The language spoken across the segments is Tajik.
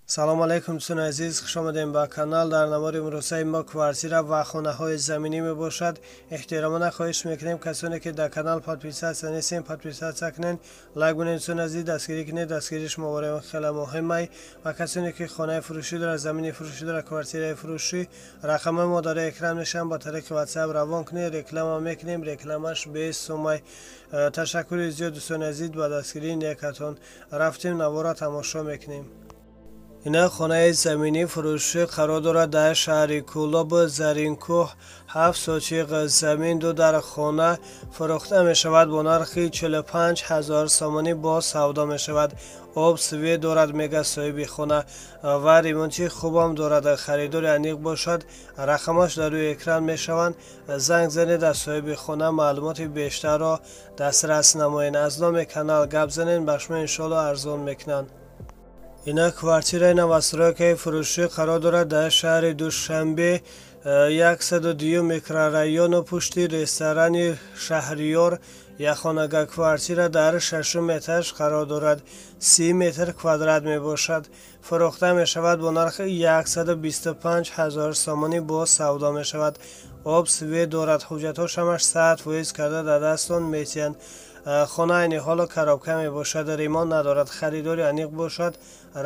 Салом алейкум, дӯстони азиз, хуш омадем ба канал. Дар навори имрӯзаи мо квартира ва хонаҳои заминӣ мебошад. Эҳтиромона хоҳиш мекунем, касоне ки дар канал подписаться нестем, подписаться кунед, лайк бунед. Дӯстони азиз, дастгирӣ кунед, дастгирии шумо барои хеле муҳимай. Ва касоне ки хонаи фурӯшӣ дорад, замини фурӯшӣ дорад, квартираи фурӯшӣ, рақамҳои мо дар экран мешаванд, ба тариқи WhatsApp равон кунед, реклама мекунем, рекламаш бесумай. Ташаккури зиёд, дӯстони азиз, ба дастгирии некатон. Рафтем, навора тамошо мекунем. Ина хонаи заминӣ фурӯшӣ қарор дорад дар шаҳри Кӯлоб, Заринкӯҳ, 7 сотиқ замин, 2 дар хона фурӯхта мешавад бо нархи 45 000 сомонӣ бо савдо мешавад. Об, свет дорад, мега соҳиби хона, ва ремонти хубам дорад. Харидори аниқ бошад, рақамаш дар рӯи экран мешаванд. Занг занед, аз соҳиби хона маълумоти бештарро дастрас намоед. Аз номи канал гап занед, ба шумо иншоалло арзон мекунанд. Ина квартираи новостройкаи фурӯшӣ қарор дорад дар шаҳри Душанбе, 102 микрорайону пушти ресторани Шаҳриёр. Яхонага квартира дар шашум этаж қарор дорад, 30 метр квадрат мебошад. Фурӯхта мешавад бо нархи 125 000 сомонӣ бо савдо мешавад. Об, свет дорад, ҳуҷҷатҳо ҳамаш 100% карда дар дастон метиҳанд. Хона айни ҳоло коробка мебошад, ремонт надорад. Харидори аниқ бошад,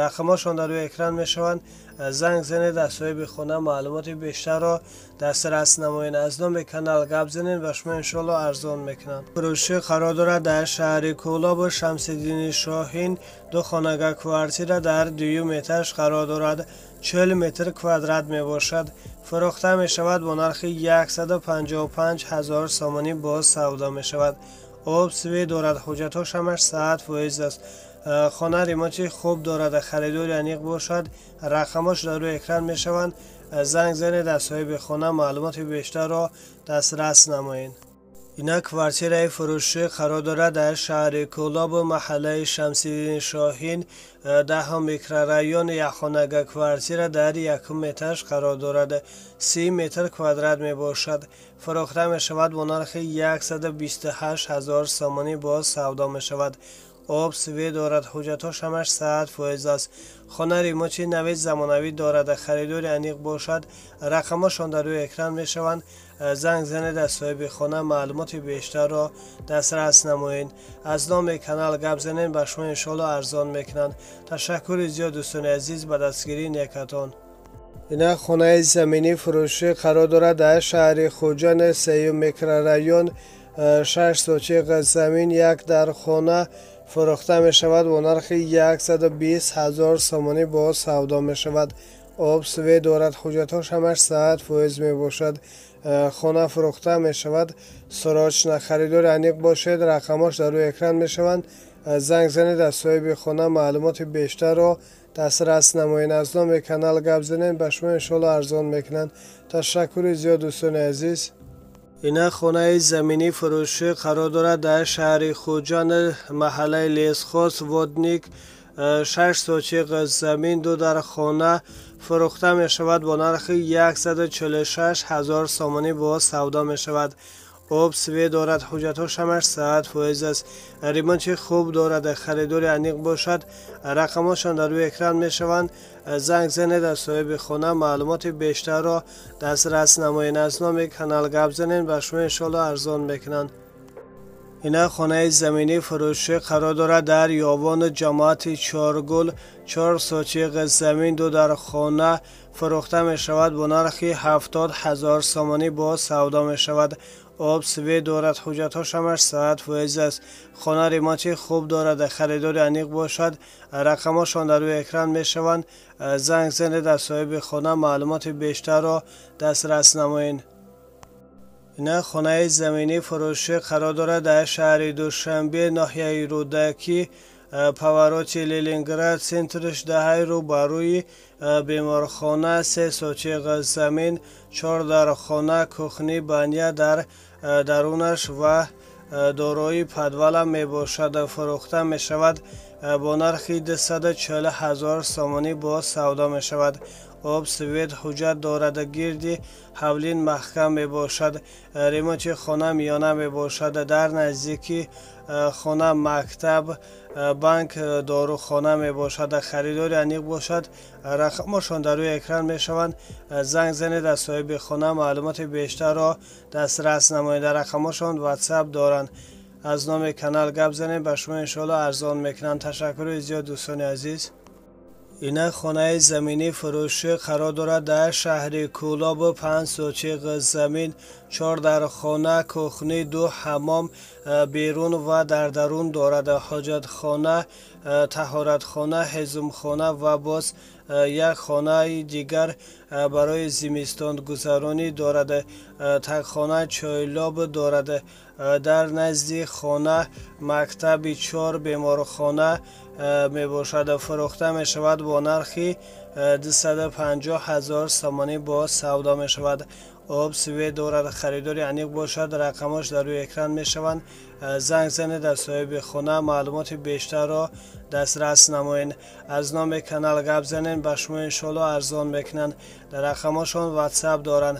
рақамҳошон дар рӯи экран мешаванд. Занг занед, аз соҳиби хона маълумоти бештарро дастрас намоед. Аз номи канал гап занед, ба шумо иншоалло арзон мекунанд. Фурӯшӣ қарор дорад дар шаҳри Кӯлоб, Шамсиддини Шоҳин, 2 хонага квартира дар дуюм этаж қарор дорад, 40 метр квадрат мебошад. Фурӯхта мешавад бо нархи 155 000 сомонӣ боз савдо мешавад. Об, свет дорад, ҳуҷҷатҳош ҳамаш 100% аст. Хона ремонти хуб дорад. Харидори аниқ бошад, рақамҳош дар рӯи экран мешаванд. Занг занед, аз соҳиби хона маълумоти бештарро дастрас намоед. Ина квартираи фурӯшӣ қарор дорад дар шаҳри Кӯлоб, маҳаллаи Шамсиддини Шоҳин, 10 микрорайон. Яхонага квартира дар якум этаж қарор дорад, 30 метр квадрат мебошад. Фурӯхта мешавад бо нархи 128 000 сомонӣ боз савдо мешавад. Об, свет дорад, ҳуҷҷатҳош ҳамаш 100% аст. Хона ремонти нави замонавӣ дорад. Харидори аниқ бошад, рақамҳошон дар рӯи экран мешаванд. Занг занед, аз соҳиби хона маълумоти бештарро дастрас намоед. Аз номи канал гап занед, ба шумо иншоалло арзон мекунанд. Ташаккури зиёд, дӯстони азиз, ба дастгирии некатон. Ина хонаи заминӣ фурӯшӣ қарор дорад дар шаҳри Хуҷанд, сеюм микрорайон, 6 сотиқ замин, 1 дар хона фурӯхта мешавад бо нархи 120 000 сомонӣ боз савдо мешавад. Об, свет дорад, ҳуҷҷатҳош ҳамаш 100% мебошад. Хона фурӯхта мешавад срочно. Харидори аниқ бошед, рақамҳош дар рӯи экран мешаванд. Занг занед, аз соҳиби хона маълумоти бештарро дастрас намоед. Аз номи канал гап занед, ба шумо иншоалло арзон мекунанд. Ташаккури зиёд, дӯстони азиз. Ина хонаи заминӣ фурӯшӣ қарор дорад дар шаҳри Хуҷанд, маҳаллаи Лесхоз, Водник, 6 сотиқ замин, 2 дар хона фурӯхта мешавад бо нархи 146 000 сомонӣ боз савдо мешавад. Об, свет дорад, ҳуҷҷатҳош ҳамаш 100% аст. Ремонти хуб дорад. Харидори аниқ бошад, рақамҳошон дар рӯи экран мешаванд. Занг занед, аз соҳиби хона маълумоти бештарро дастрас намоед. Аз номи канал гап занед, ба шумо иншоалло арзон мекунанд. Ина хонаи заминӣ фурӯшӣ қарор дорад дар Ёвону ҷамоати Чоргул, 4 сотиқ замин, 2 дар хона фурӯхта мешавад бо нархи 70 000 сомонӣ боз савдо мешавад. Об, свет дорад, ҳуҷҷатҳош ҳамаш 100% аст. Хона ремонти хуб дорад. Харидори аниқ бошад, рақамҳошон дар рӯи экран мешаванд. Занг занед, аз соҳиби хона маълумоти бештарро дастрас намоед. Ина хонаи заминӣ фурӯшӣ қарор дорад дар шаҳри Душанбе, ноҳияи Рӯдакӣ, повороти Ленинград, центрш даҳаи рӯ ба рӯи беморхона, 3 сотиқ замин, 4 дар хона, кухни, баня дар дарунаш ва дорои подвала мебошад. Фурӯхта мешавад با نرخ 240 هزار سامانی با سودا می شود. آب свет ҳуҷҷат дорад. Гирди ҳавлин маҳкам мебошад. Ремонти хона миёна мебошад. Дар наздики хона мактаб, банк, дорухона мебошад. Харидори аниқ бошад, рақамошон дар рӯи экран мешаванд. Занг занед, аз соҳиби хона маълумоти бештарро дастрас намоед. Дар рақамошон ватсап доранд. Аз номи канал гап занед, ба шумо иншоалло арзон мекунанд. Ташаккури зиёд, дӯстони азиз. Инак хонаи заминӣ фурӯшӣ қарор дорад дар шаҳри Кӯлоб. 5 сотиқ замин, 4 дар хона, кухни, 2 ҳаммом берун ва дар дарун дорад. Ҳоҷатхона, таҳоратхона, ҳезумхона ва боз як хонаи дигар барои зимистонгузаронӣ дорад. Тагхона чойлоб дорад. Дар назди хона мактаби 4, беморхона мебошад. Фурӯхта мешавад бо нархи 250 ҳазор сомонӣ бо савдо мешавад. Об свет дорад. Харидори аниқ бошад, рақамош дар рӯи экран мешаванд. Занг занед, аз соҳиби хона маълумоти бештарро дастрас намоед. Аз номи канал гап занед, ба шумо иншоалло арзон мекунанд. Дар рақамошон ватсап доранд.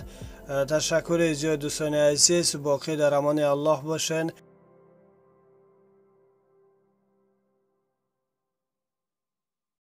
Ташаккури зиёд, дӯстони азиз. Боқӣ дар амони Аллоҳ бошед.